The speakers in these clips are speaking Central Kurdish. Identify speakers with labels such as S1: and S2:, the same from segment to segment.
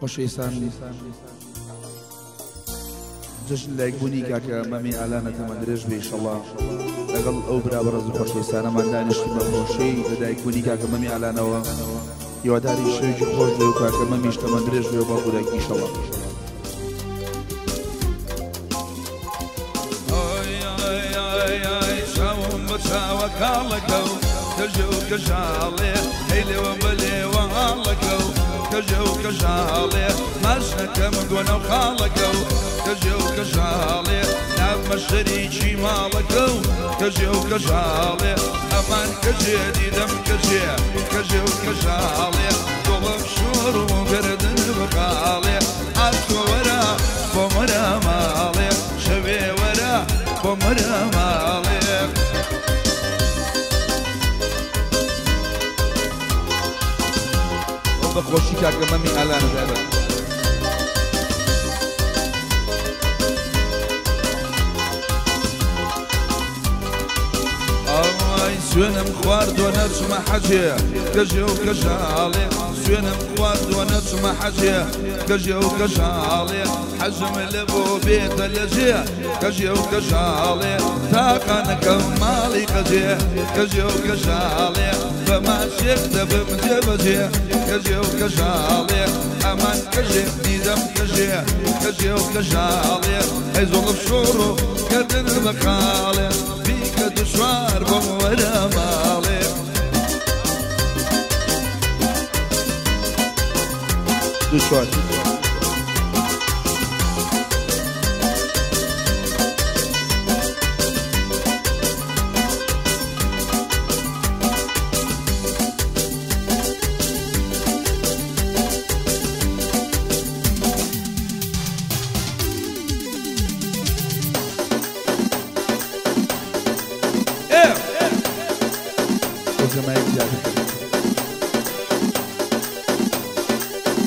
S1: خۆشەویستان جەژن لایکبوونی کاکە مەمی ئالانە تەمەن درێژ بێ ئیشەڵڵا لەگەڵ ئەو برا بەڕێز و خۆشەویستانەمان دانیشتین بە خۆشی لەدایکبوونی کاکە مەمی ئالانەوە هیواداری شەوێکی خۆش بێ و کاکە مەمیش تەمەن درێژ بێ و باوک و دایکی ئیشەڵڵا.
S2: چاوم بە چاوە کاڵەکە و کەژە و کەژاڵێ هەی لێوە بە لێوە هاڵەکە و کەژە و کەژاڵێ ماچ نەکەم گۆنە و خاڵەکە و کەژە و کەژاڵێ نابمە شەریکی ماڵەکە و کەژێ و کەژاڵێ ئەمان کەژێ دیدەم کەژێ کەژێ و کەژاڵێ دڵم شۆڕ و گەردن بخاڵێ ئاتۆ وەرە بۆ مەرە ماڵێ شەوێ وەرە بۆ مەرە ماڵێ.
S1: بە خۆشی کاکە مەمی ئالانە دایبەت.
S2: ئای سوێنم خواردووە نەچمە حەجێ کەژێ و کەژاڵێ سوێنم خواردووە نەچمە حەجێ کەژێ و کەژاڵێ حەزم لە بۆ بێتە لەجێ کەژێ و کەژاڵێ تاقانەکەم ماڵی قەجێ کەژێ و کەژاڵێ بە ماچێک دەبم جێبەجێ کەژێ و کەژاڵێ ئەمان کەژێ دیدەم کەژێ کەژێ و کەژاڵێ ئەی زۆڵف شۆڕ و گەردن بەخاڵێ بیکە دوشوار بۆم وەرە ماڵێ.
S1: دوشوار.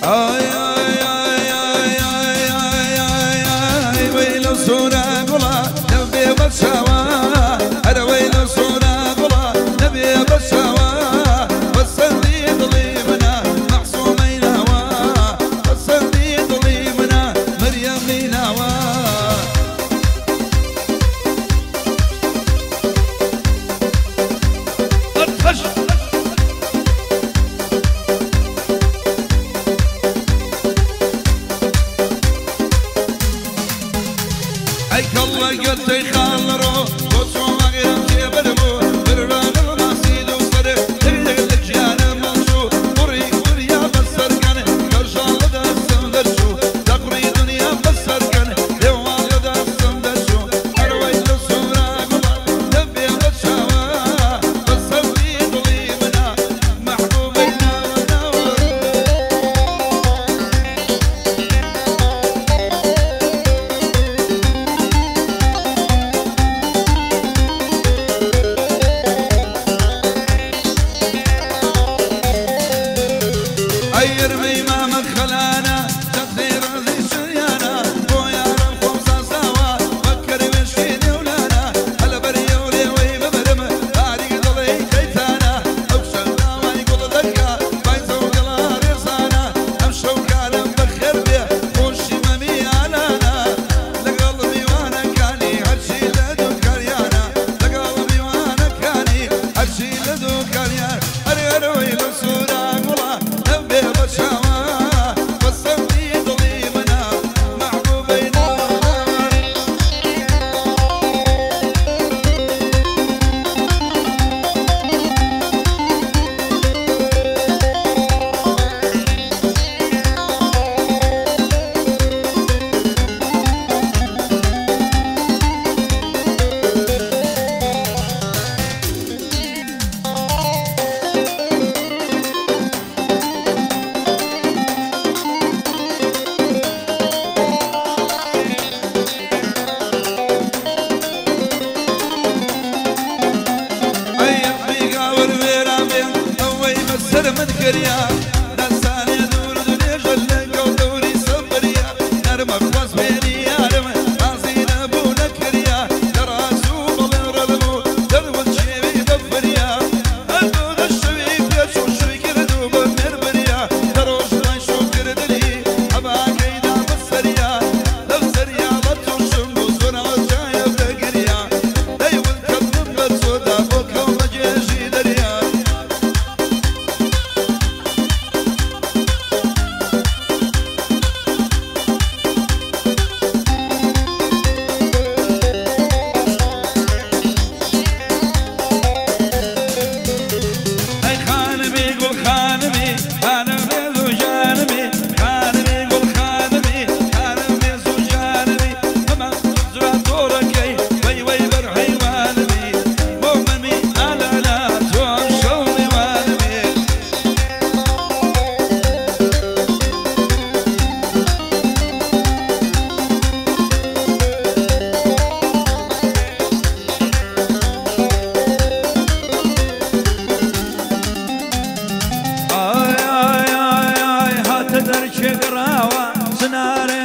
S2: ئای ئای ئای ئای ئای ئای ئای ئای وەی لەو سوورە گوڵە نەبێ بە چاوە ئەرە وەی لەو سوورە گوڵە نەبێ بە چاوە بەسەردی دڵی منە مەعسوومەی ناوە بەسەردی دڵی منە مەریەمی ناوە. ئەی کەڵە گەتەی خاڵەڕۆ بۆ چۆماغیرم تێبەربوو برڕانم ماسید و سەرێ دەگەل لە گیانم مەڵچوو قوڕی دنیا بەسەرکەن کەژاڵ لە دەستم دەرچوو دەقوڕی دنیا بەسەرکەن لێواڵ لە دەستم دەرچوو هەروەی لە سوورا گوڵە دەبێ بە چاوە بەسەردی دڵی منە مەحبوبەی ناوە ناوە. ئەی ئەرمەی مامە خەلانە دەقدەی ڕازی شریانە بۆ یارم خۆم سازاوە وەک کەروێشکی نێولانە هەلە بەریە و لێوەی ببرم باریک دڵی کەیتانە ئەو شەو داوای گوڵ دەرکا بایزە و گەڵا ڕێزانە ئەم شەو کارم بەخێر بێ خۆشی مەمی ئالانە لەگەڵ میوانەکانی هەرچی لە دووکاریانە لەگەڵ میوانەکانی هەرچی لە دووکاریان ئەرێ ئەرەوەی لە سوورا گوڵە نەبێ بە چاوە بەسەردی دڵی منە مەحبوبەی ناوە. ئەی ئەفریقاوەر وێران بێ ئەوەی بەسەر من کریا دەستانێ دوور درێژە لەگەڵ دەوری سەفەریا نەرمە خواست بێنی یارم ڕازی نەبوو نەکریا لە ڕاست و بەڵێن ڕەت بوو دەروت شێوی دەفریا هەردوو دەشەوی پێچ و شوی کرد و بە مێربریا لە ڕۆژ دوای شوو کردنی لە کێ گەڕاوە؟ چنارێ.